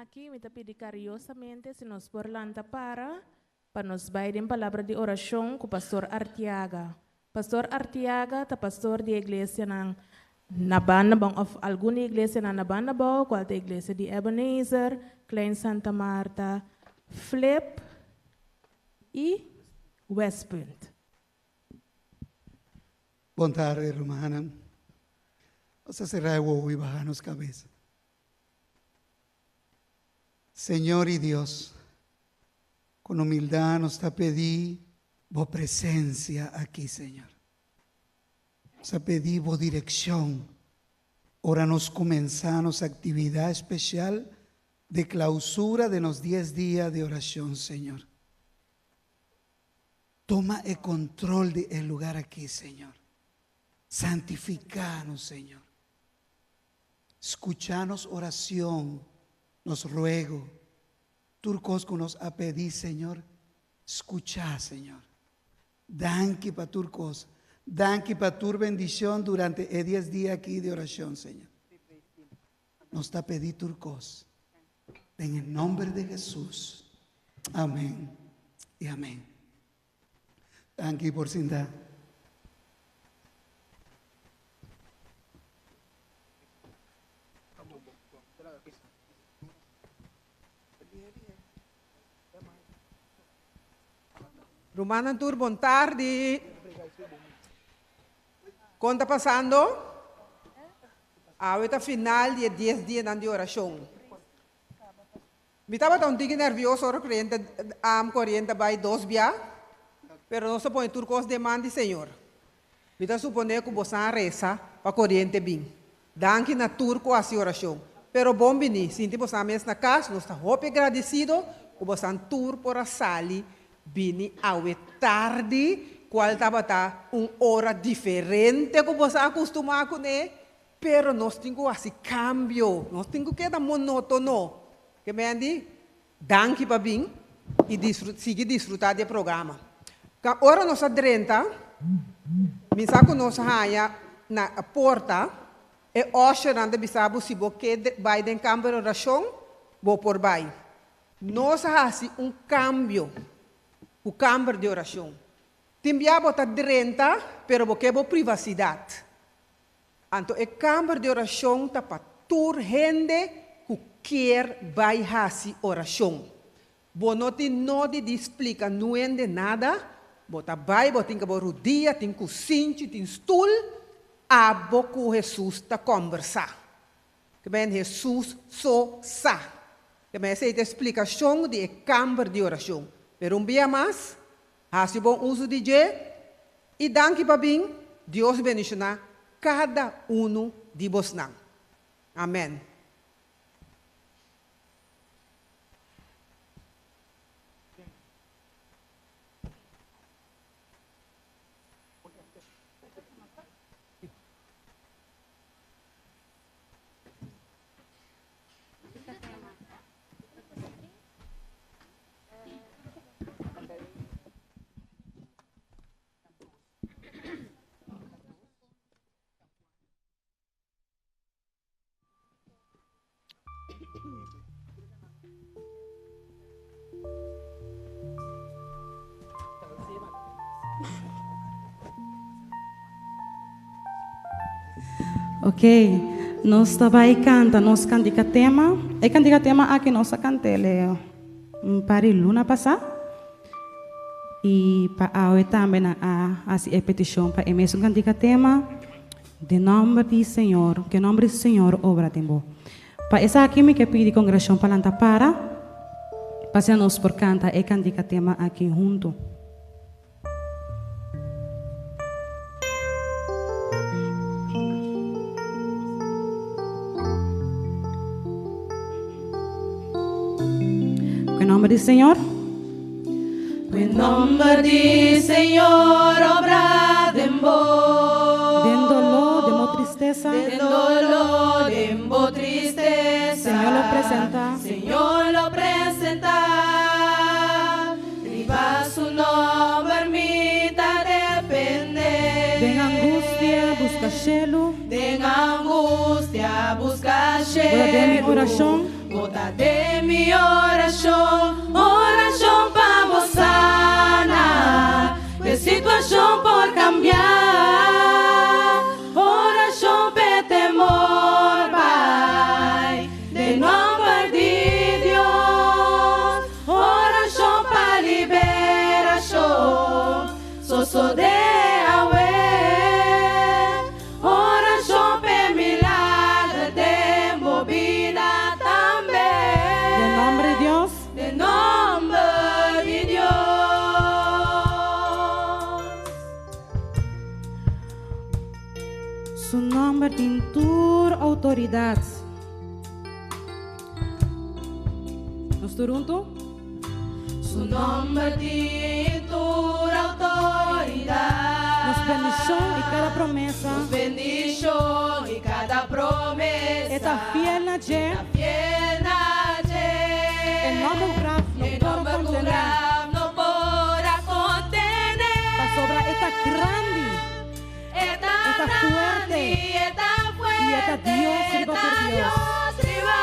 aki mi ta pidi kariosamente si nos por lanta para pa nos bai den palabra di orashon ku Pastor Artiaga. Pastor Artiaga ta pastor di e iglesianan na Bandabou òf algun di e iglesianan na Bandabou kual ta iglesia di Ebenezer, Klein Santa Marta, Flip i Westpunt. Bon tardi rumannan. Nos a sera e wowo i baha nos kabes. Señor i Dios, con humildad nos ta pedi Bo presencia aki, Señor. Nos a pedi Bo direccion ora nos cumensa nos actividad especial de clausura de nos dies dia de oracion, Señor. Toma e control di e lugar aki, Señor. Santifica nos, Señor. Scucha nos oracion, nos ruego, tur cos cu nos a pedi, Señor, scucha, Señor. Danki pa tur cos. Danki pa tur bendicion durante e dies dia aki di oracion, Señor. Nos ta pedi tur cos den e nomber de Jesus. Amen y amen. Danki por sinta. Rumannan tur bon tardi. Kon ta pasando? Awe ta final di e dies dianan di orashon. Mi tabata un tiki nervioso ora kreyente am koriente bai dos bia, pero nos ta pone tur kos den man di Señor. Mi ta supone ku bosan a resa pa koriente bin. Danki na tur ku hasi orashon. Pero bon bini, sinti bosan mes na kas, nos ta hopi gradisido ku bosan tur por a sali bini awe tardi, kual tabata un ora diferente ku bosan a kustumá kuné, pero nos tin ku hasi kambio, nos tin ku keda monotono. Ke men di, danki pa bin i sigui disfrutá di e programa. Ka ora nos a drenta, mi sa ku nos haña na porta, e ushernan ta bisa bo si bo ke bai den kamber orashon, bo por bai. Nos a hasi un kambio ku kamber di orashon. Tin bia bo ta drenta, pero bo ke bo privasidat. Anto e kamber di orashon ta pa tur hende ku kier bai hasi orashon. Bo no tin nodi di splika nuende nada, bo ta bai, bo tin ku bo rudia, tin kusinchi, tin stul, abo ku Hesus ta kòmbersá. Ke men Hesus so sa. Ke men esei ta e splikashon di e kamber di orashon. Pero un bia mas, Hasi bon uso di dje i danki pa bin, Dios bendishoná kada unu di bosnan. Amen. Ok, nos ta bai canta nos cantica tema. E cantica tema aki nos a cantele un par di luna pasá. I pa awe tambe nan a hasi e petishon pa e mesun kantika tema, Den nòmber di Señor, ku e nòmber di Señor obra den bo. Pa esaki mi ke pidi kongregashon pa lanta para, pa asina nos por kanta e kantika tema aki huntu. Ku e nomber di Señor. Ku e nomber di Señor obra den bo. Den doló, den bo tristesa. Den doló, den bo tristesa. Señor lo presentá. Señor lo presentá. Riba su nomber mi ta dependé. Den angustia buska shelu. Den angustia buska shelu. Bo ta den mi orashon. Bo ta. Ta den mi orashon, orashon pa bo sana, ku e situashon por kambia. Orashon p'e temor bai, den nòmber di Dios. Orashon pa liberashon sosodé awe. Orashon p'e milager den bo bida tambe. Den nòmber di Dios. Den nòmber di Dios. Su nòmber tin tur outoridat. Nos tur huntu. Su nòmber tin tur outoridat. Nos bendishon i kada promesa. Nos bendishon i kada promesa. E ta fiel na dje. Ta fiel na dje. E nòmber ku graf no E por nòmber ku kontené. graf no por a kontené. Pasobra e ta grandi. E ta E ta fuerte. grandi, e ta fuerte. I e ta Dios riba E ta tur Dios. Dios riba.